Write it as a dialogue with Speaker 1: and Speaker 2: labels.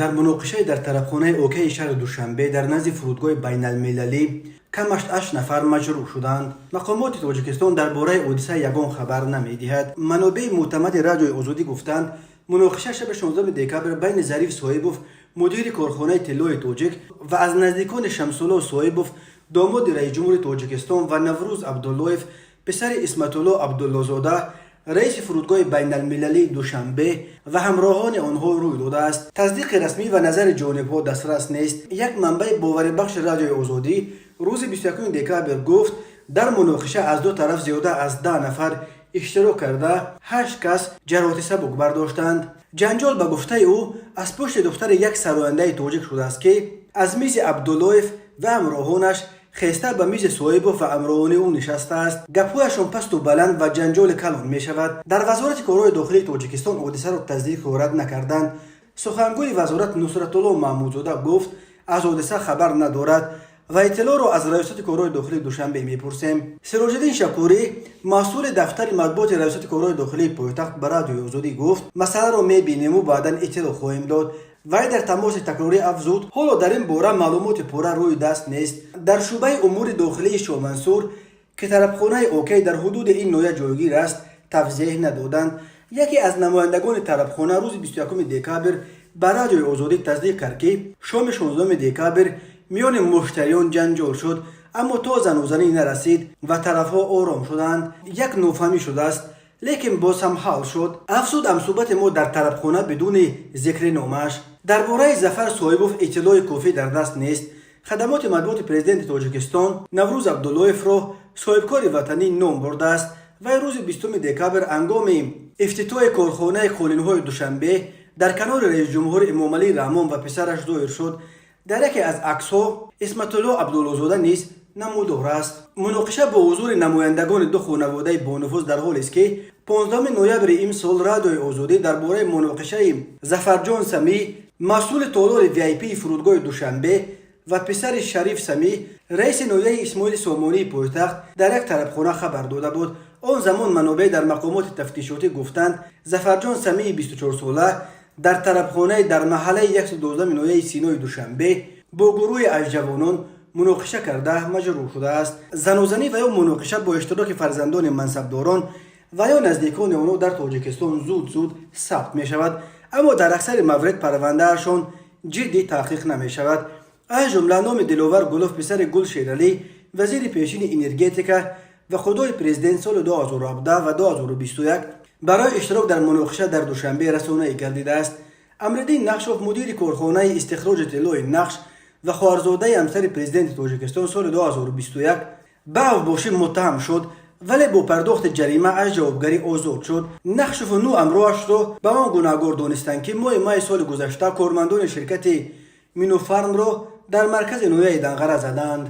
Speaker 1: Дар муноқишаи дар тарабхонаи Окейи шаҳри Душанбе дар назди фурудгоҳи байналмилалӣ камаш ҳашт нафар маҷрӯҳ шуданд. Мақомоти Тоҷикистон дар бораи ҳодиса ягон хабар намедиҳад. Манобеи мӯътамади Радиои Озодӣ гуфтанд, муноқиша шаби 16 декабр байни Зариф Соҳибов, мудири корхонаи тиллои тоҷик, ва аз наздикони Шамсулло Соҳибов, домоди раисҷумҳури Тоҷикистон, ва Наврӯз Абдуллоев, писари Исматулло Абдуллозода, раиси фурудгоҳи байналмилалии Душанбе, ва ҳамроҳони онҳо рӯй додааст. Тасдиқи расмӣ ва назари ҷонибҳо дастрас нест. Як манбаи боварибахши Радиои Озодӣ рӯзи 21 декабр гуфт, дар муноқиша аз ду тараф зиёда аз 10 нафар иштирок карда, ҳашт кас ҷароҳати сабук бардоштанд. Ҷанҷол, ба гуфтаи ӯ, аз пушти духтари як сарояндаи тоҷик шудааст, ки аз мизи Абдуллоев ва ҳамроҳонаш хеста ба мизи Соҳибов ва ҳамроҳони ӯ нишастааст. Гапҳояшон пасту баланд ва ҷанҷоли калон мешавад. Дар Вазорати корҳои дохилии Тоҷикистон ҳодисаро тасдиқу рад накарданд. Сухангӯи вазорат Нусратулло Маҳмудзода гуфт, аз ҳодиса хабар надорад ва иттилоъро аз Раёсати корҳои дохилии Душанбе мепурсем. Сироҷиддин Шакурӣ, масъули дафтари матбуоти Раёсати корҳои дохилии пойтахт, ба Радиои Озодӣ гуфт, масъаларо мебинему баъдан иттилоъ хоҳем дод. Вай дар тамоси такрорӣ афзуд, ҳоло дар ин бора маълумоти пурра рӯи даст нест. Дар шӯъбаи умури дохилии Шомансур, ки тарабхонаи Окей дар ҳудуди ин ноҳия ҷойгир аст, тавзеҳ надоданд. Яке аз намояндагони тарабхона рӯзи 21 декабр ба Радиои Озодӣ тасдиқ кард, ки шоми 16 декабр миёни муштариён ҷанҷол шуд, аммо то занозанӣ нарасид ва тарафҳо ором шуданд. Як нофаҳмӣ шудааст, лекин боз ҳам ҳал шуд, афзуд ҳамсӯҳбати мо дар тарабхона бидуни зикри номаш. Дар бораи Зафар Соҳибов иттилои кофӣ дар даст нест. Хадамоти матбуоти президенти Тоҷикистон Наврӯз Абдуллоевро соҳибкори ватанӣ ном бурдааст. Вай рӯзи 20 декабр ҳангоми ифтитоҳи корхонаи қолинҳои Душанбе дар канори раисҷумҳур Эмомалӣ Раҳмон ва писараш зоҳир шуд. Дар яке аз аксҳо Исматулло Абдуллозода низ намудор аст. Муноқиша бо ҳузури намояндагони ду хонаводаи бонуфуз дар ҳолест, ки 15 ноябри имсол Радиои Озодӣ дар бораи муноқишаи Зафарҷон Самӣ, масъули толори VIP фурудгоҳи Душанбе, ва писари Шариф Самӣ, раиси ноҳияи Исмоили Сомонии пойтахт, дар як тарабхона хабар дода буд. Он замон манобеъ дар мақомоти тафтишотӣ гуфтанд, Зафарҷон Самии 24сола дар тарабхонаи дар маҳаллаи 112 ноҳияи Синои Душанбе бо гурӯҳе аз ҷавонон муноқиша карда, маҷрӯҳ шудааст. Занозанӣ ва ё муноқиша бо иштироки фарзандони мансабдорон ва ё наздикони онҳо дар Тоҷикистон зуд зуд сабт мешавад, аммо дар аксари маврид парвандаашон ҷиддӣ таҳқиқ намешавад. Аз ҷумла номи Диловар Гулов, писари Гул Шералӣ, вазири пешини энергетика ва худои президент, соли 2017 ва 2021 барои иштирок дар муноқиша дар Душанбе расонаӣ гардидааст. Амриддин Нақшов, мудири корхонаи истихроҷи тиллои Нақш ва хоҳарзодаи ҳамсари президенти Тоҷикистон, соли 2021 ба авбошӣ муттаҳам шуд, вале бо пардохти ҷарима аз ҷавобгарӣ озод шуд. Нақшову нӯ ҳамроҳашро ба он гунаҳгор донистанд, ки моҳи майи соли гузашта кормандони ширкати Минуфармро дар маркази ноҳияи Данғара заданд.